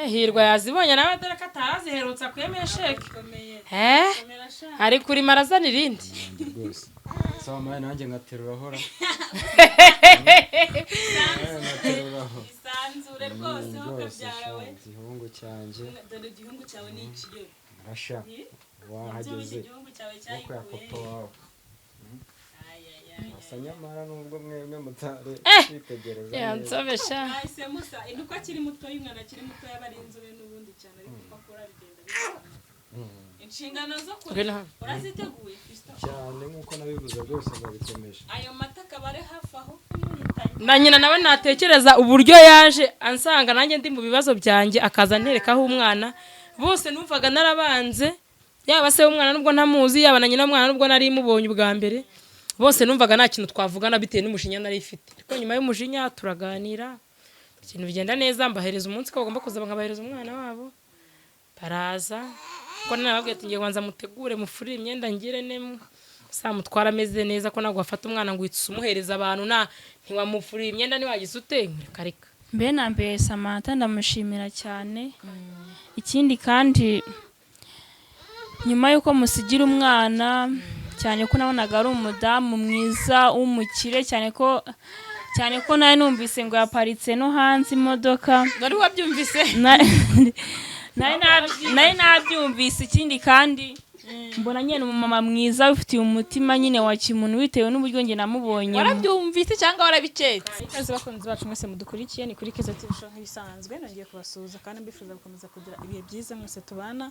Hirwa yazibonye nawe, dore ko ataraziherutse, akuyemo sheke. Komeye. Komera sha. Ari kurima, arazana irindi. Nanjye rwose sawa maye, nanjye ngaterura hora, ngateruraho. Isanzure rwose ho. Rwose. Kabyara we. Sha, igihungu cyanjye. Dore igihungu cyawe ni ikiyo. Rasha wahageze. Igihungu cyawe Maboko ya cyayikuye. papa wawe asa, nyamara nubwo mwebwe mutari kwitegereza neza. Yansobesha. Nahise musa nuko akiri muto, umwana akiri muto yaba ari inzobe n'ubundi cyane, ariko uko akura bigenda bigabanuka. Inshingano zo Ngwino kurera hano. uraziteguye, Fiston? Cyane, nk'uko nabivuze rwose ndabikomeje. Ayo mata akaba ari hafi aho umuhitanye. Na nyina nawe natekereza uburyo yaje ansanga nanjye ndi mu bibazo byanjye, akaza anterekaho umwana. Bose numvaga narabanze, yaba se w'umwana nubwo ntamuzi, yaba na nyina w'umwana nubwo nari mubonye ubwa mbere, bose numvaga nta kintu twavugana bitewe n'umujinya nari ifite. Ariko nyuma y'umujinya turaganira, ibintu bigenda neza, mbahereza umunsi ko bagomba kuza, nkabahereza umwana wabo, baraza. Kuko nababwiye ati: "Ngiye kubanza mutegure, mufurire imyenda, ngire ne samutwara ameze neza, ko ntabwo wafata umwana ngo uhite umuhereza abantu nta ntiwamufurira imyenda, ntiwagize ute." Reka reka. Mbere na mbere Samantha ndamushimira cyane. Ikindi kandi, nyuma y'uko musigira umwana, cyane ko nabonaga ari umudamu mwiza w'umukire, cyane ko nari numvise ngo yaparitse no hanze imodoka. Wari wabyumvise? Nari nabyumvise. Ikindi kandi, mbona nyine umumama mwiza ufitiye umutima nyine wa kimuntu, bitewe n'uburyo njye namubonye. Warabyumvise cyangwa warabiketse? Ikaze bakunzi bacu mwese mudukurikiye, ni kuri Keza TV Show nk'ibisanzwe. Nongeye kubasuhuza kandi mbifuza gukomeza kugira ibihe byiza mwese tubana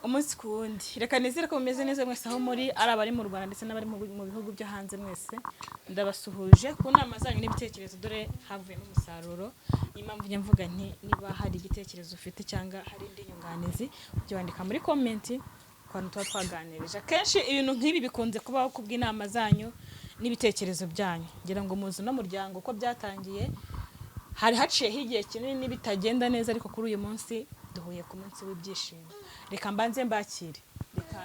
umunsi ku wundi. Reka nizere ko mumeze neza mwese aho muri, ari abari mu Rwanda ndetse n'abari mu bihugu byo hanze, mwese ndabasuhuje. Ku nama zanyu n'ibitekerezo, dore havuyemo umusaruro. Niyo mpamvu njya mvuga nti niba hari igitekerezo ufite cyangwa hari indi nyunganizi, ujye wandika muri comment ku bantu tuba twaganirije. Akenshi ibintu nk'ibi bikunze kubaho kubw'inama zanyu n'ibitekerezo byanyu. Ngira ngo muzi uno muryango uko byatangiye, hari haciyeho igihe kinini bitagenda neza, ariko kuri uyu munsi duhuye ku munsi w'ibyishimo. Reka mbanze mbakire. Reka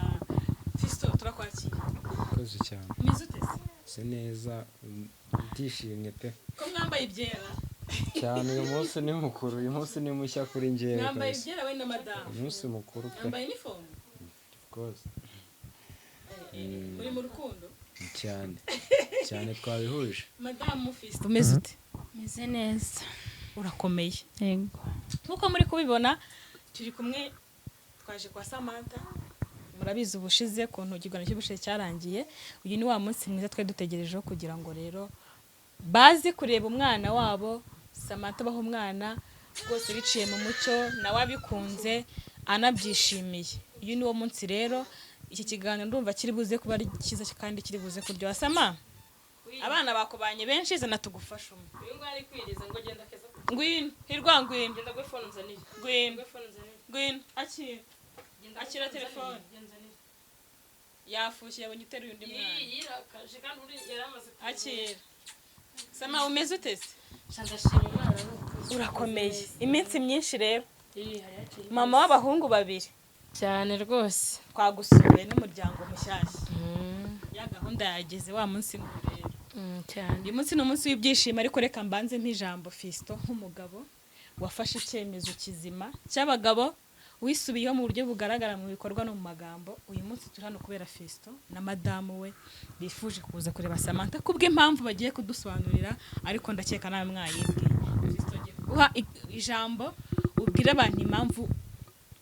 Fiston, turakwakira. Urakoze cyane. Umeze ute se? Se neza, ndishimye pe. Ko mwambaye ibyera? Cyane, uyu munsi ni mukuru, uyu munsi ni mushya kuri njyewe. Mwambaye Kabisa. ibyera we na madamu. Umunsi mukuru pe. Mwambaye inifomu. Of course. Muri mu rukundo. Cyane cyane, twabihuje. Madamu Fiston, umeze ute? Meze neza. Urakomeye? Yego. Nk'uko muri kubibona, turi kumwe, twaje kwa Samantha. Murabizi ubushize ukuntu ikiganiro cy'ubushize cyarangiye. Uyu ni wa munsi mwiza twari dutegerejeho kugira ngo rero baze kureba umwana wabo Samantha, baha umwana rwose biciye mu mucyo, nawe abikunze anabyishimiye. Uyu ni wo munsi rero. Iki kiganiro ndumva kiri buze kuba ari cyiza kandi kiri buze kuryoha. Sama, abana bakubanye benshi, zana tugufashe umwe. Uyu nguyu ari kwiriza ngo genda keza. Ngwino Hirwa, ngwino. Genda guhe phone nzanire. Ngwino. Guhe phone nzanire. Ngwino, akira, akira telefone. Yafushye, yabonye uteruye undi mwana. Yirakaje kandi uri yari amaze. Akira. Sama, umeze ute se? Ndashima Imana n'ukuri. Urakomeye? Iminsi myinshi rero. Iyi hari hakiri. Mama w'abahungu babiri. Cyane rwose. Twagusuye n'umuryango mushyashya, ya gahunda yageze, wa munsi rero. Cyane. Uyu munsi ni umunsi w'ibyishimo, ariko reka mbanze nk'ijambo Fiston, nk'umugabo wafashe icyemezo kizima cy'abagabo, wisubiyeho mu buryo bugaragara mu bikorwa no mu magambo. Uyu munsi turi hano kubera Fiston na madamu we bifuje kuza kureba Samantha kubw'impamvu bagiye kudusobanurira, ariko ndakeka nawe mwayibwiye. Fiston, ngiye kuguha ijambo ubwire abantu impamvu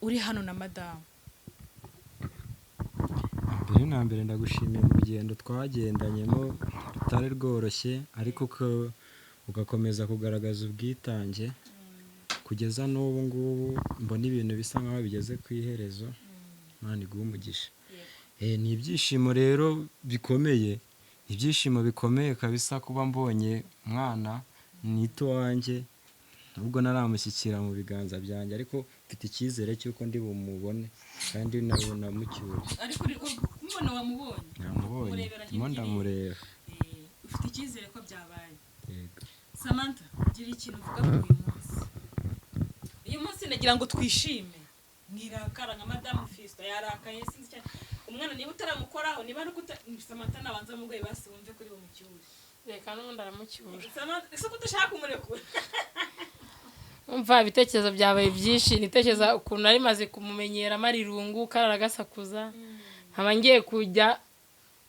uri hano na madamu. Mbere na mbere ndagushimiye mu rugendo twagendanyemo rutari rworoshye, ariko ugakomeza kugaragaza ubwitange kugeza n'ubu ngubu mbona ibintu bisa nkaho bigeze ku iherezo. Imana iguhe umugisha. Ni ibyishimo rero bikomeye, ibyishimo bikomeye kabisa kuba mbonye umwana nita uwanjye, nubwo naramushyikira mu biganza byanjye, ariko mfite icyizere cy'uko ndi bumubone kandi nabona mucyure. Ariko uri kumubona, wamubonye? Namubonye. Kumurebera Ndimo hirya. ndamureba. Ufite icyizere ko byabaye? Yego. Samantha, gira ikintu uvuga kuri uyu munsi. Uyu munsi nagira ngo twishime, mwirakara nka madamu Fiston yarakaye, sinzi cyane umwana niba utaramukoraho, niba ari ukuta. Samantha nabanza mugoye basi wumve kuri bumucyure. Reka, n'ubundi aramucyura. Samantha, ese ko udashaka kumurekura? Umva, ibitekerezo byabaye byinshi. Nitekereza ukuntu nari maze kumumenyera, amara irungu, karara gasakuza, nkaba ngiye kujya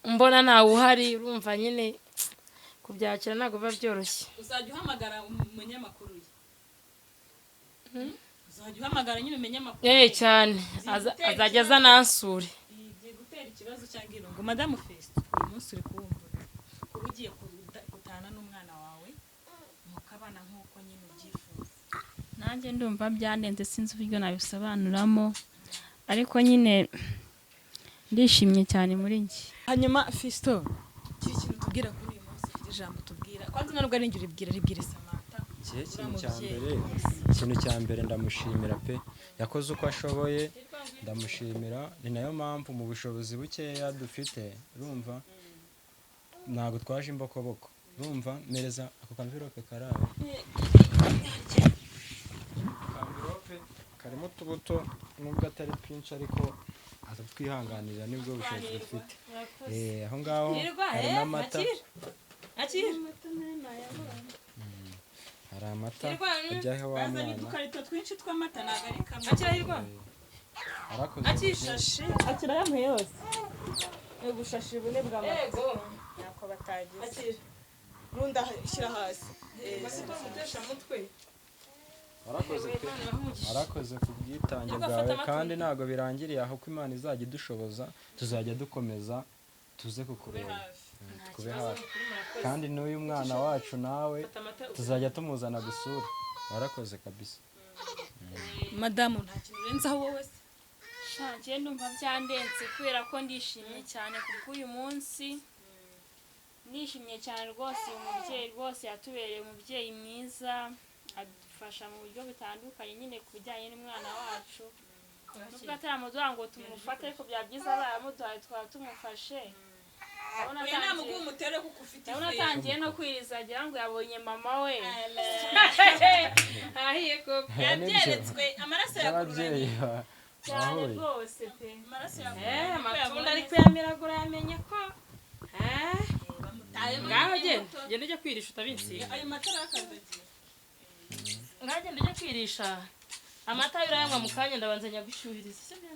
mbona ntawe uhari. Urumva nyine kubyakira ntabwo biba byoroshye. Uzajya uhamagara umunyamakuru ye, uzajya uhamagara nyine umenye amakuru. Eh, cyane. Azajya aza nansure. Igiye gutera ikibazo cyangwa irungu. Madamu Fesito, uyu munsi uri kuwumva ute? Kuba ugiye gutana n'umwana wawe, mukabana nk'uko nyine ubyifuza. Nanjye ndumva byandenze, sinzi uburyo nabisobanuramo, ariko nyine ndishimye cyane muri njye. Hanyuma Fisito, kiri ikintu tubwira kuri uyu munsi, ufite ijambo tubwira? Kwanza ntabwo ari njye uribwira, ribwire Samantha. Ikihe kintu cya Uriya mbere, ikintu cya mbere ndamushimira pe, yakoze uko ashoboye, ndamushimira. Ni nayo mpamvu mu bushobozi bukeya dufite, urumva, ntabwo twaje imbokoboko. Urumva, mereza ako kamvirope kari aho. Kamvirope karimo utubuto, nubwo atari twinshi, ariko atatwihanganira, nibwo bushobozi dufite. Aho ngaho hari n'amata. Akira. Hari amata. Hirwa, ajyaho wa Bazanye mwana. udukarito twinshi tw'amata, ntabwo ari kamwe. Akira, Hirwa. Arakoze. Akishashi akira yamuhe yose, ubushashi bune bw'amata. Yego. Ntako batagize. Akira. Runda, shyira hasi. Mutwe. Warakoze pe, warakoze ku bwitange Nubwo bwawe. afata amata. Kandi ntabwo birangiriye aho, ko Imana izajya idushoboza tuzajya dukomeza tuze kukureba, tukube hafi, kandi n'uyu mwana wacu nawe tuzajya tumuzana gusura. Warakoze kabisa. Madamu, nta kintu urenzaho wowe se? Sha, njye ndumva byandenze kubera ko ndishimye cyane kubw'uyu munsi. Nishimye cyane rwose. Uyu mubyeyi rwose yatubereye umubyeyi mwiza, adufasha mu buryo butandukanye nyine ku bijyanye n'umwana wacu, nubwo ataramuduha ngo tumufate, ariko byaba byiza baramuduhaye twaba tumufashe. Ndabona Oya, namuguha umutere kuko ufite ndabona ifu. atangiye no kwiriza, agira ngo yabonye mama we. Ahiye koko. Yabyeretswe amaraso Y'ababyeyi yakururanye. Cyane bahuye. rwose pe. Amaraso Eh, yakururanye. amatunda ariko yamiragura, yamenye ko eh Bamutayemo. Ngaho genda, genda ujya kwirisha, utabinsiga. Ayo matara y'akazagiye. Ngaho genda ujya kwirisha, amata urayanywa mu kanya, ndabanza nyagushyuhiriza, sibyo?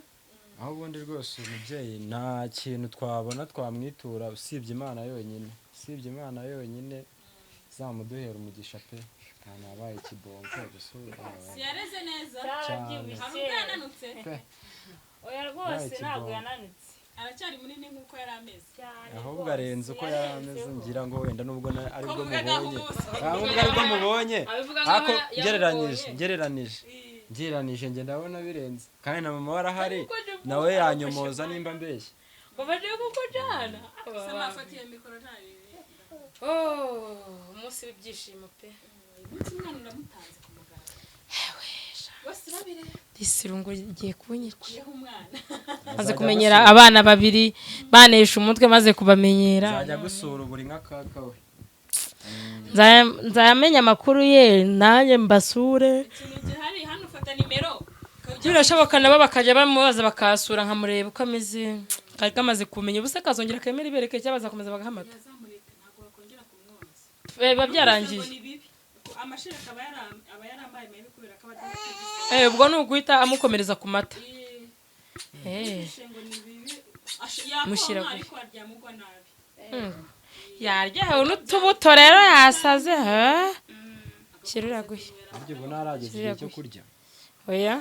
Aho ubundi rwose uyu mubyeyi nta kintu twabona twamwitura usibye Imana yonyine, usibye Imana yonyine izamuduhera umugisha pe. Nta yabaye ikibonke gusa ubu. Yareze neza. Cyarabyibushye. Hari ubwo yananutse? Pe. Oya rwose, Yabaye ntabwo ikibonke. yananutse. Aracyari munini nk'uko yari ameze. Cyane Ahubwo rwose, arenze uko yari ameze. yarenzeho. Ngira ngo wenda nubwo aribwo Ko uvuga nkaho mubonye, umuzi. nubwo aribwo mubonye, Abivuga nkaho ariko ngereranije, yamubonye. ngereranije njye ndabona birenze, kandi na mama we arahari, nawe yanyomoza nimba mbeshya. Ngo bagiye kukujyana. Sama, afata iyo mikoro, ntarebe. Oh, umunsi w'ibyishimo pe. Umunsi umwana uramutanze ku mugaragaro, bose babireba. Disirungu rigiye kunyica. Yeho umwana. Maze Azajya kumenyera agusura. abana babiri banesha umutwe, maze kubamenyera. Azajya gusura buri nk'akaka we. Nzayamenya amakuru ye, nanjye mbasure. Ikintu gihari hano, ufata nimero ukajya. Birashoboka nabo bakajya bamubaza, bakasura, nkamureba uko ameze, kari kamaze kumenya ubuse, kazongera kemera ibereke cyangwa bazakomeza bagahamata. Yazamureka, ntabwo bakongera kumwonsa. Biba byarangiye. Ngo ni bibi, amashereka aba yarambaye mabi kubera ko aba adafite. Ubwo ni uguhita amukomereza ku mata. Ngo ni bibi. Mushyira Yakonka, ariko aryama ugwa nabi. Yaryohewe n'utubuto rero, yasaze ha shyira uraguye. Burya ubu ntarageza igihe cyo kurya. Oya.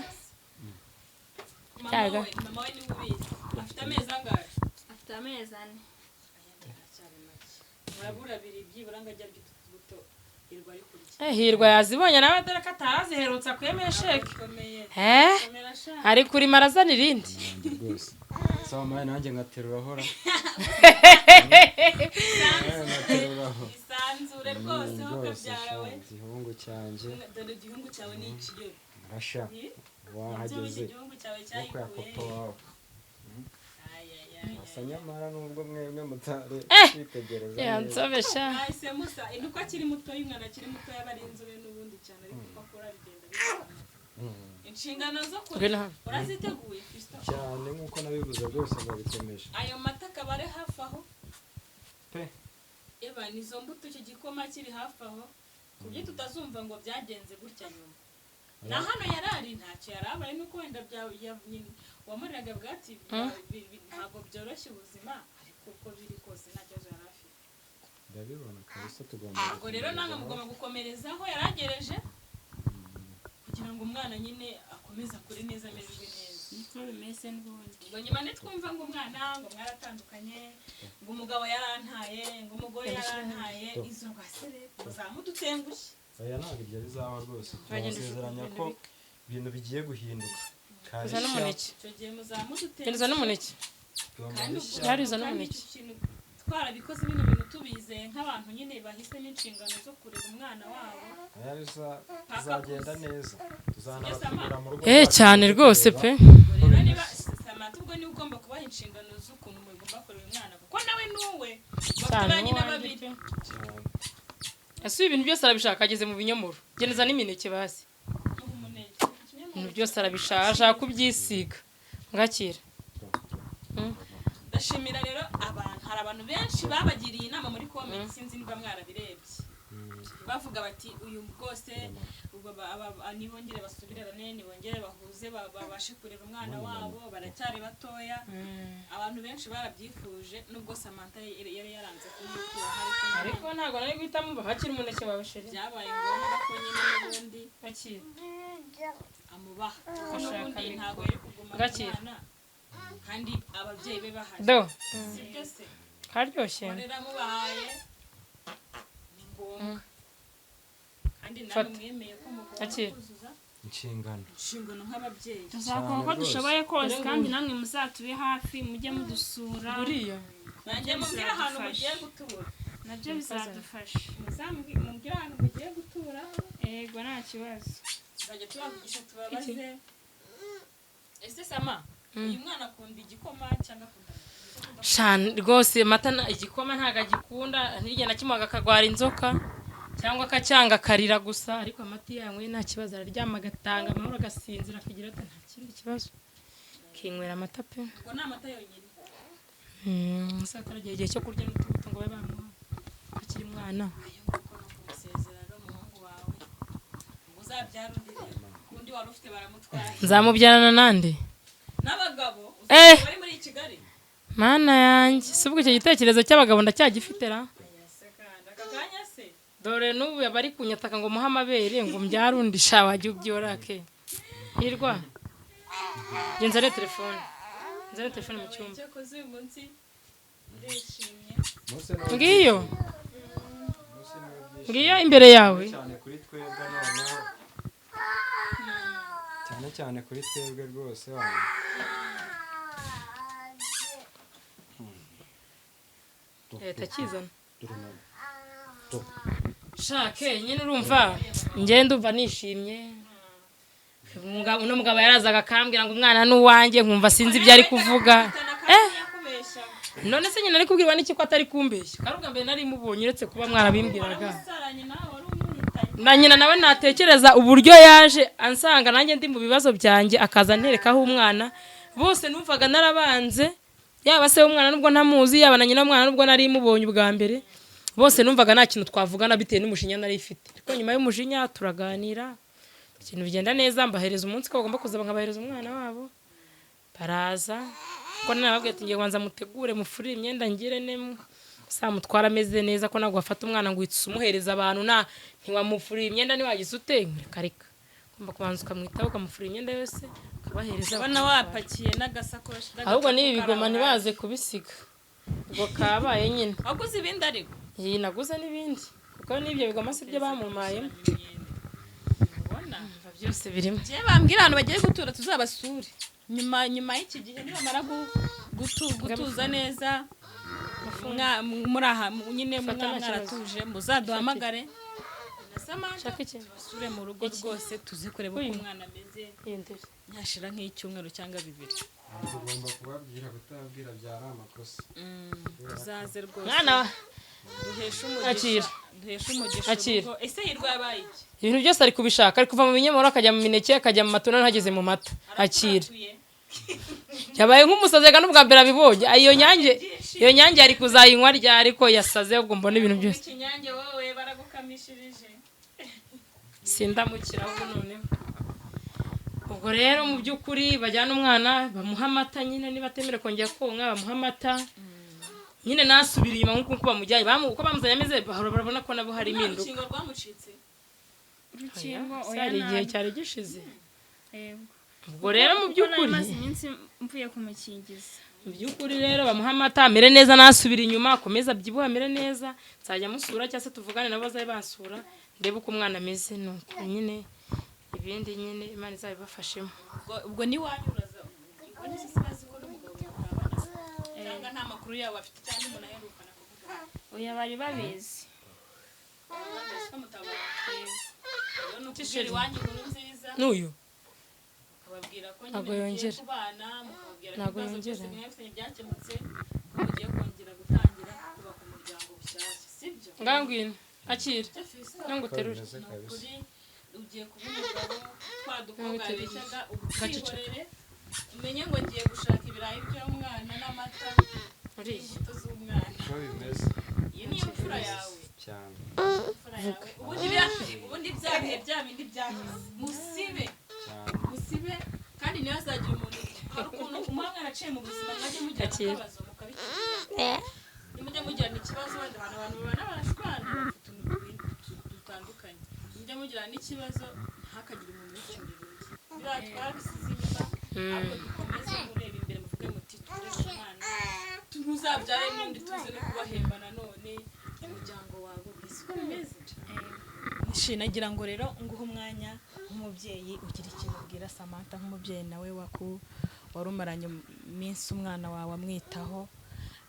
Mama Cyaga. we, mama we niwe ubizi. Afite amezi angahe? Afite amezi 4. Aracyari make, murabura abiri byibura ngo ajye arya utu tubuto Hirwa ari kurya. Hirwa yazibonye nawe, dore ko ataraziherutse, akuyemo esheke. Komeye. Eh Komera sha. Ari kurima, arazana irindi. Nanjye rwose sawa maye, nanjye nkaterura hora nkateruraho. Isanzure rwose wowe Rwose kabyara sha we. igihungu cyanjye. Dore igihungu cyawe ni ikiyobe. Rasha. Ibyo Wahageze. Igihungu cyawe Maboko ya cyayikuye. papa wawe. Ayayaya. Asa nyamara nubwo mwebwe mutari kwitegereza neza. Yansobe sha. Nahise musa ni uko akiri muto, umwana akiri muto yaba ari inzobe n'ubundi cyane, ariko uko akura bigenda bigabanuka. Inshingano zo Ngwino kurera hano. uraziteguye, Fiston? Cyane, nk'uko nabivuze rwose ndabikomeje. Ayo mata akaba ari hafi aho. Pe. Eba ni izo mbuto, icyo gikoma kiri hafi aho, ku buryo tutazumva ngo byagenze gutya nyuma. Na hano yarari ntacyo yarabaye, nuko wenda wamuriraga bwati ntabwo byoroshye ubuzima, ariko uko biri kose nta kibazo yari afite. Ndabibona kabisa, tugomba Ubwo rero namwe gukomerezaho. mugomba gukomerezaho yaragereje kugira ngo umwana nyine akomeze akure neza, amererwe neza. Niko bimeze n'ubundi. Ubwo nyuma nitwumva ngo umwana ngo mwaratandukanye, ngo umugabo yarantaye, ngo umugore yarantaye, izo rwasere muzamudutengushye. Oya, ntabwo ibyo bizaba rwose. Bagenda. Turabasezeranya ko ibintu bigiye guhinduka. Uza n'umuneke. Icyo gihe muzamudutengushye. Genda uzane umuneke. Kandi ubwo Yari uzana kandi umuneke. icyo kintu twarabikoze, bino bintu tubizeye nk'abantu nyine bahisemo inshingano zo kurera umwana wabo. Bizagenda neza, tuzanabatumira mu rugo Eh, rwacu cyane tujye rwose kureba pe. uko Rero niba bimeze. Samantha, ubwo niwe ugomba kubaha inshingano z'ukuntu mugomba kurera umwana, kuko nawe nuwe bafite Cyane ba nyina uwanjye babiri. pe. Cyane. Ese ibintu byose arabishaka, ageze mu binyomoro. Genda uzane imineke basi. Muha umuneke. Ibintu byose arabishaka, ashaka kubyisiga. Ngakira. Ndashimira rero abantu, hari abantu benshi babagiriye inama muri comment, sinzi niba mwarabirebye, bavuga bati uyu rwose ubwo nibongere basubirane, nibongere bahuze, babashe kurera umwana wabo, baracyari batoya. Abantu benshi barabyifuje, nubwo Samantha yari yaranze kumwikuraho, ariko nyine Ariko ntabwo nari guhitamo. Hakira umuneke wawe, chérie. byabaye ngombwa ko nyine n'ubundi Akira. amubaha, kuko Ashaka n'ubundi mikoro. ntabwo yari kuguma ku Gakira. mwana kandi ababyeyi be bahari. Do. Si byo se? Karyoshye. Rero amubahaye ni ngombwa, kandi nawe Fata. mwemeye ko mugomba Akira. kuzuza Inshingano. inshingano nk'ababyeyi. Tuzakora uko Cyane dushoboye kose, Dore kandi nguyu. namwe muzatube hafi, mujye mudusura. Buriya. Nanjye mubwire ahantu mugiye Bizadufasha. gutura. Nabyo bizadufasha. Mubwire ahantu mugiye gutura. Yego, nta kibazo. Tuzajya tubavugisha tubabaze. Ese Sama, uyu mwana akunda igikoma cyangwa akunda Shana rwose amata igikoma ntabwo agikunda, ntirigenda kimuhaga akagwara inzoka cyangwa akacyanga akarira gusa. Ariko amata iyo yanyweye nta kibazo, araryama agatanga amahoro, agasinzira, akagira ati nta kindi kibazo, akinywera amata pe. Ubwo ni amata yonyine? Se ataragera igihe cyo kurya n'utubuto ngo babe bamuha akiri umwana. Ayo nguko ni ukumusezera rero umuhungu wawe. Ubwo uzabyara undi rero, undi wari ufite baramutwaye. Nzamubyarana nande? N'abagabo Eh. bari muri Kigali. Mana yanjye, si ubwo icyo gitekerezo cy'abagabo ndacyagifite ra? Ese kandi aka kanya se? Dore n'ubu bari kunyataka ngo muhe amabere ngo mbyare undi. Sha, wajya ubyora ke. Hirwa, nzane telefone, nzane telefone mu cyumba. Cyakoze uyu munsi ndishimye. Umunsi ni uw'ibyishimo. Ngiyo. Umunsi ni uw'ibyishimo. Ngiyo imbere yawe. Cyane kuri twebwe noneho, cyane cyane kuri twebwe rwose wanyu. Leta akizana. Dore mama. Shake nyine, urumva njye ndumva nishimye. Uno mugabo yarazaga akambwira ngo umwana ni uwanjye, nkumva sinzi ibyo ari kuvuga. Eh, none se nyine ari kubwirwa n'iki ko atari kumbeshya? Kandi ubwa mbere nari mubonye, uretse kuba mwarabimbwiraga. Waramusaranye nawe wari umuhitanye. Na nyina nawe natekereza uburyo yaje ansanga nanjye ndi mu bibazo byanjye, akaza anterekaho umwana, bose numvaga narabanze, yaba se w'umwana nubwo ntamuzi, yaba na nyina w'umwana nubwo nari mubonye ubwa mbere, bose numvaga nta kintu twavugana bitewe n'umujinya nari ifite. Ariko nyuma y'umujinya turaganira, ibintu bigenda neza, mbahereza umunsi ko bagomba kuza nkabahereza umwana wabo, baraza. Kuko nababwiye ati ngiye kubanza mutegure, mufurire imyenda, ngire ne samutwara ameze neza, ko ntabwo wafata umwana ngo uhite umuhereza abantu nta ntiwamufurira imyenda, ntiwagize ute. Reka reka, ugomba kubanza ukamwitaho, ukamufurira imyenda yose, ukabahereza Ubona bakamutwara. wapakiye n'agasakoshi. Ahubwo n'ibi bigoma ntibaze kubisiga, ubwo kabaye nyine. Waguze ibindi ariko? Iyi naguze n'ibindi, kuko n'ibyo bigoma si byo bamumayemo. Ubona Byose birimo. njyewe bambwira ahantu bagiye gutura tuzabasure nyuma y'iki gihe, nibamara gutuza neza, muri aha nyine Fata, nta kibazo. mwaratuje, muzaduhamagare na Samantha Shaka iki? tubasure mu rugo rwose, tuze kureba uko Uyu. umwana ameze. Iyi ndebe. Ntashira nk'icyumweru cyangwa 2. Tugomba kubabwira, kutababwira byari amakosa. Tuzaze rwose. Mwana Duheshe umugisha. Akira. Duheshe umugisha Akira. urugo. Ese hirwa yabaye iki? Ibintu byose ari kubishaka, ari kuva mu binyomoro akajya mu mineke, akajya mu matunda, ntageze mu mata. Akira. Aratuye. Yabaye nk'umusazi reka, n'ubwa mbere abibonye. Iyo nyange, iyo nyange ari kuzayinywa ryari ariko yasaze? Ubwo mbona ibintu byose. Ikinyange wowe baragukamishirije. Sindamukira ahubwo noneho. Ubwo rero mu by'ukuri bajyana umwana, bamuha amata nyine, niba atemerewe kongera konka bamuha amata nyine, nasubira inyuma nk'uko uko bamujyanye, uko bamuzanye ameze, barabona ko nabo hari impinduka. Urukingo rwamucitse? Urukingo? Oya, Oya. hari igihe Ntabwo. cyari gishize. Yego. Ubwo rero mu Kuko nari by'ukuri maze iminsi mvuye kumukingiza. Mu by'ukuri rero bamuha amata, amere neza, nasubira inyuma, akomeze abyibuhe, amere neza. Nzajya musura cyangwa se tuvugane nabo bazabe bansura, ndebe uko umwana ameze. Nuko nyine ibindi nyine Imana izabibafashemo. Ubwo n'iwanyu uraza, ubwo ni se bazi ko n'umugabo mutabana, cyangwa nta makuru yabo bafite, cyangwa umuntu aherukana kuvuga? Oya, bari babizi. Bazi ko mutabana. Rero ni ukubwira iwanyu inkuru nziza, N'uyu ukababwira ko nyine Ntabwo mugiye yongera. kubana, mukababwira ko Ntabwo ibibazo byose yongera. mwari mufitanye byakemutse, ko mugiye kongera gutangira kubaka umuryango bushyashya, sibyo? Ngaho ngwino, akira. Icyo Fiston, Ntabwo uterure. Bimeze ni kabisa. ukuri ugiye kuba umugabo, twa dukobwa Ntuterure. yabeshyaga ubu Gaceceka. twihorere, umenye ngo ngiye gushaka ibirayi by'umwana n'amata Uriya. n'imbuto z'umwana. Uko bimeze. Iyi niyo mfura yawe? Cyane. Imfura yawe. Ubundi bya bihe bya bindi byahise musibe. Cyane. Musibe, kandi ntihazagira umuntu. Hari ukuntu umuha mwana aciye mu buzima, mwajya mugirana Akira. akabazo mukabikemura. Nimujya mugirana ikibazo, wenda abantu babana barashwana, bafite utuntu dutandukanye, mujya mugirana n'ikibazo, ntihakagire umuntu ubicyurira undi. Biriya twabisize inyuma, ahubwo dukomeze mureba imbere, muvuge muti turere umwana, ntuzabyare n'undi, tuze no kubahemba nanone, umuryango wawe. Siko bimeze? Nagira ngo rero nguhe umwanya nk'umubyeyi, ugira ikintu ubwira Samantha nk'umubyeyi nawe waku wari umaranye iminsi umwana wawe amwitaho,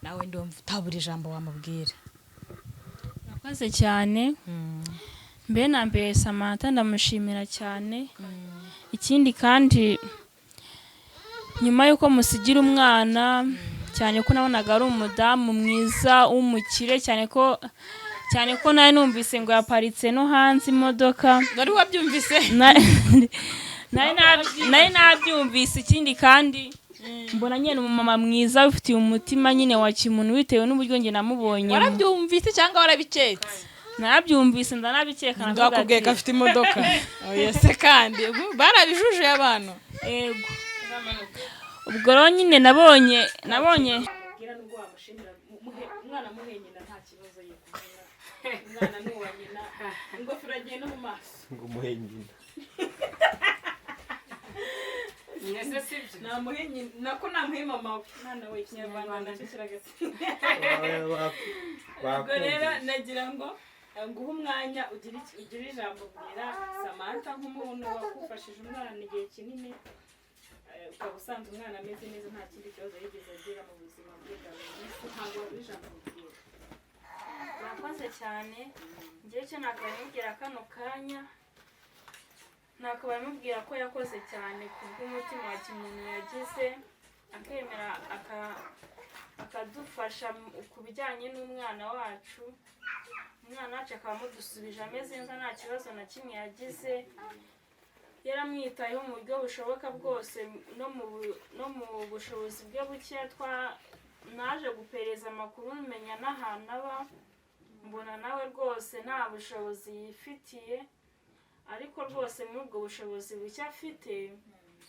nawe ndumva utabura ijambo wamubwira. Murakoze cyane. Mbere na mbere Samantha ndamushimira cyane. Ikindi kandi, nyuma y'uko musigira umwana, cyane ko nabonaga ari umudamu mwiza w'umukire, cyane ko nari numvise ngo yaparitse no hanze imodoka. Wari wabyumvise? Nari nabyumvise. Ikindi kandi, mbona nyine umumama mwiza ufitiye umutima nyine wa kimuntu, bitewe n'uburyo njye namubonye. Warabyumvise cyangwa warabiketse? Narabyumvise, ndanabikeka, navuga Ndakubwiye ko ati afite imodoka. Oya se, kandi ubu barabijujuye abantu. Yego. Ubwo rero nyine nabonye Bwira nubwo wamushimira, umwana muhe nyina, nta kibazo, ye umwana ni uwa nyina. Ingofero agiye no mu maso. Ngo umuhe nyina. Mwese sibyo? Namuhe nyina, nako namuhe mama we. Mwana we, Ikinyarwanda nacyo kiragatsinda. Ubwo rero nagira ngo nguhe umwanya, ugire ijambo ubwira Samantha nk'umuntu wakufashije umwana igihe kinini, ukaba usanze umwana ameze neza, nta kindi kibazo yigeze agira mu buzima bwe bwa buri munsi. Ntabwo wabura ijambo ubwira. Murakoze cyane. Ngewe icyo nakabaye mubwira kano kanya, nakabaye mubwira ko yakoze cyane ku bw'umutima wa kimuntu yagize, akemera akadufasha ku bijyanye n'umwana wacu. Umwana wacu akaba amudusubije ameze neza, nta kibazo na kimwe yagize, yaramwitayeho mu buryo bushoboka bwose no mu bushobozi bwe buke. Twa naje gupereza amakuru, menya n'ahantu aba, mbona nawe rwose nta bushobozi yifitiye, ariko rwose muri ubwo bushobozi buke afite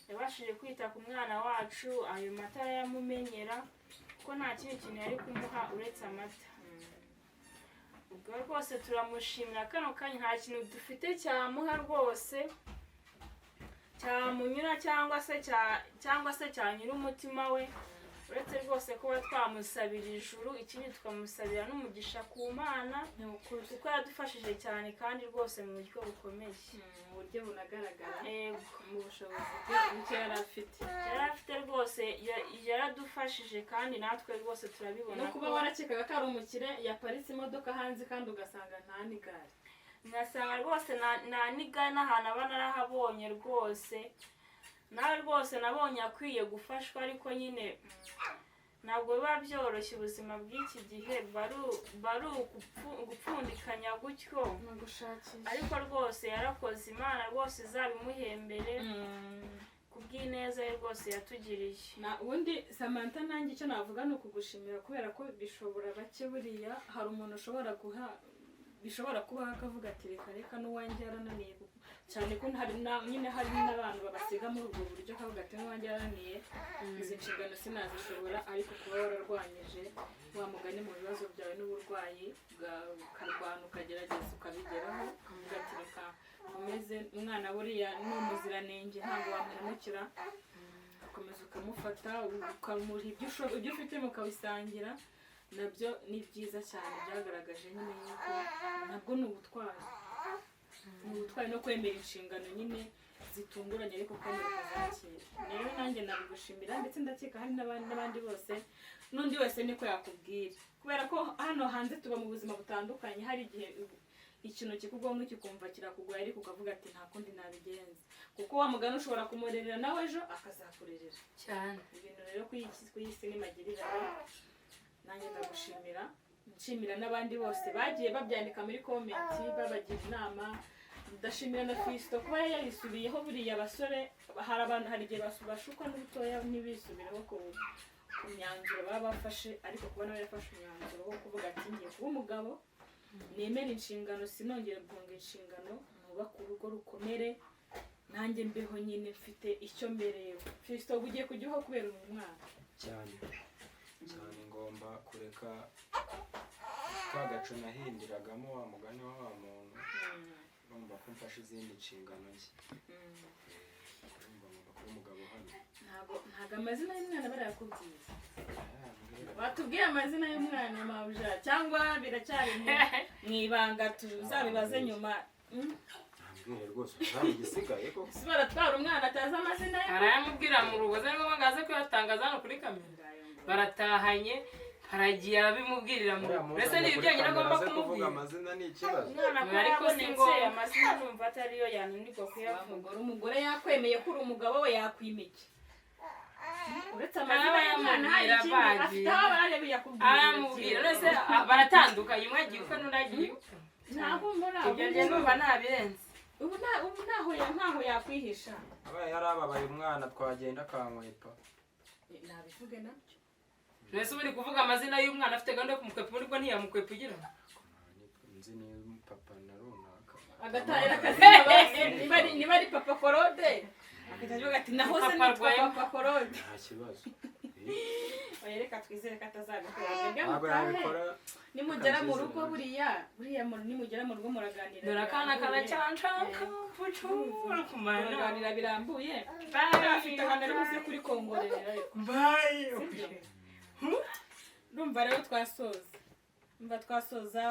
yabashije kwita ku mwana wacu. Ayo mata arayamumenyera, kuko nta kindi kintu yari kumuha uretse amata. Ubwo rwose turamushimira. Kano kanya nta kintu dufite cyamuha rwose, cyamunyura cyangwa se cyanyura umutima we, uretse rwose kuba twamusabira ijuru, ikindi tukamusabira n'umugisha ku Mana, Ni ukuri. kuko yadufashije cyane kandi rwose mu buryo bukomeye. Mu buryo bunagaragara. Yego. Mu bushobozi bwe buke yari afite. Yari afite rwose, yaradufashije kandi natwe rwose turabibona. No kuba warakekaga ko ari umukire yaparitse imodoka hanze, kandi ugasanga nta n'igare. Ngasanga rwose nta n'igare, n'ahantu aba narahabonye rwose. Nawe rwose nabonye akwiye gufashwa, ariko nyine ntabwo biba byoroshye. Ubuzima bw'iki gihe buba ari ugupfundikanya gutyo. Ni ugushakisha. Ariko rwose yarakoze, Imana rwose izabimuhembere ku bw'ineza ye rwose yatugiriye. Na ubundi Samantha, nanjye icyo navuga ni ukugushimira, kubera ko bishobora bake. Buriya hari umuntu ushobora guha, bishobora kubaho akavuga ati reka reka, n'uwanjye yarananiye. Cyane ko hari nyine hari n'abantu babasiga muri ubwo buryo, kavuga ati nwanjye yarananiye, izi nshingano sinazishobora. Ariko kuba wararwanyije wa mugani mu bibazo byawe n'uburwayi bwawe, ukarwana, ukagerageza, ukabigeraho, ukavuga ati reka umeze umwana, buriya ni umuziranenge, ntabwo wamuhemukira, ugakomeza ukamufata, ukamuha ibyo ufite mukabisangira, nabyo ni byiza cyane. Byagaragaje nyine yuko nabwo ni ubutwari, ni ubutwari no kwemera inshingano nyine zitunguranye, ariko kwemera ukazakira. Rero nanjye nabigushimira, ndetse ndakeka hari n'abandi bose, n'undi wese niko yakubwira, kubera ko hano hanze tuba mu buzima butandukanye. Hari igihe ikintu kikugwaho kikumva kirakugoye, ariko ukavuga ati nta kundi nabigenza, kuko wa mugani ushobora kumurerera nawe ejo akazakurerera. Cyane. Ibintu rero ku isi ni magirirane. Nanjye ndagushimira, nshimira n'abandi bose bagiye babyandika muri comment babagira inama. Ndashimira na Fisito kuba yarisubiyeho. Buriya abasore, hari abantu, hari igihe bashukwa n'ubutoya ntibisubireho ku myanzuro baba bafashe, ariko kuba nawe yafashe umwanzuro wo kuvuga ati ngiye kuba umugabo, nemere inshingano, sinongere guhunga inshingano, nubake urugo rukomere, nanjye mbeho nyine mfite icyo mbereyeho. Fisito, uba ugiye kujya uho kubera uyu mwana. Cyane cyane, ngomba kureka ka gacu nahindiragamo wa mugani wa wa muntu. Urumva ko mfashe izindi nshingano nshya. Urumva ngomba kuba umugabo hano. Ntabwo amazina y'umwana barayakubwiye? Arayambwira. Batubwiye amazina y'umwana, mabuja, cyangwa biracyari mu ibanga, tuzabibaze nyuma? Nambwire rwose, hari igisigaye koko? Si baratwara umwana atazi amazina ye? Arayamubwira mu rugo, se ngombwa ngo aze kuyatangaza hano kuri kamera? Baratahanye, haragiye arabimubwirira mu rugo. Mbese ni ibyo byonyine agomba Aze kuvuga kumubwira? Amazina ni ikibazo. Umwana ko Ariko si yabonetse, ngombwa. amazina numva atariyo yananirwa kuyavuga. Umugore yakwemeye ko uri umugabo we, yakwimike uretse amazina y'umwana hari Arayamubwira ikindi bagiye. afite aho barareba yakubwira? Aramubwira none baratandukanye, umwe agiye ukwe n'undi agiye ukwe. Ntaho mbona. Ibyo njye numva nabirenze. Ubu ntaho yakwihisha. Abaye yarababaye umwana, twagenda akankwepa. Nabivuge nabyo. Mbese uba uri kuvuga amazina y'umwana afite gahunda yo kumukwepa, ubundi bwo ntiyamukwepa ugira? Nzi ni papa na runaka. Agatahira akazina basi, niba ari papa Korode, akajya avuga ati nahoze Papa nitwa Rwema. Papa Korode. Nta kibazo. Oya, reka twizere ko atazabikora. Mwebwe Ntabwo mutahe. yabikora. Nimugera mu rugo, buriya nimugera mu rugo muraganira Dore akana birambuye. karacancanka pucura kumana. Muraganira birambuye. Bye. Afite ahantu ari buze kuri kongorera ariko. Bye. Ndumva rero twasoza, ndumva twasoza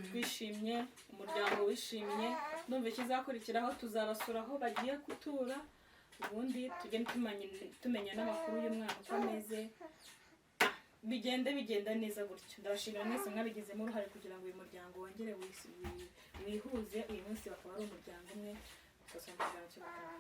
twishimye, umuryango wishimye. Ndumva ikizakurikiraho tuzabasura aho bagiye gutura, ubundi tugende tumenya n'amakuru y'umwana uko ameze. Bigende bigenda neza gutyo. Ndabashimira mwese mwabigizemo uruhare kugira ngo uyu muryango wongere wihuze, uyu munsi bakaba ari umuryango umwe. Tugasoma ikiganiro cy'ubutaha.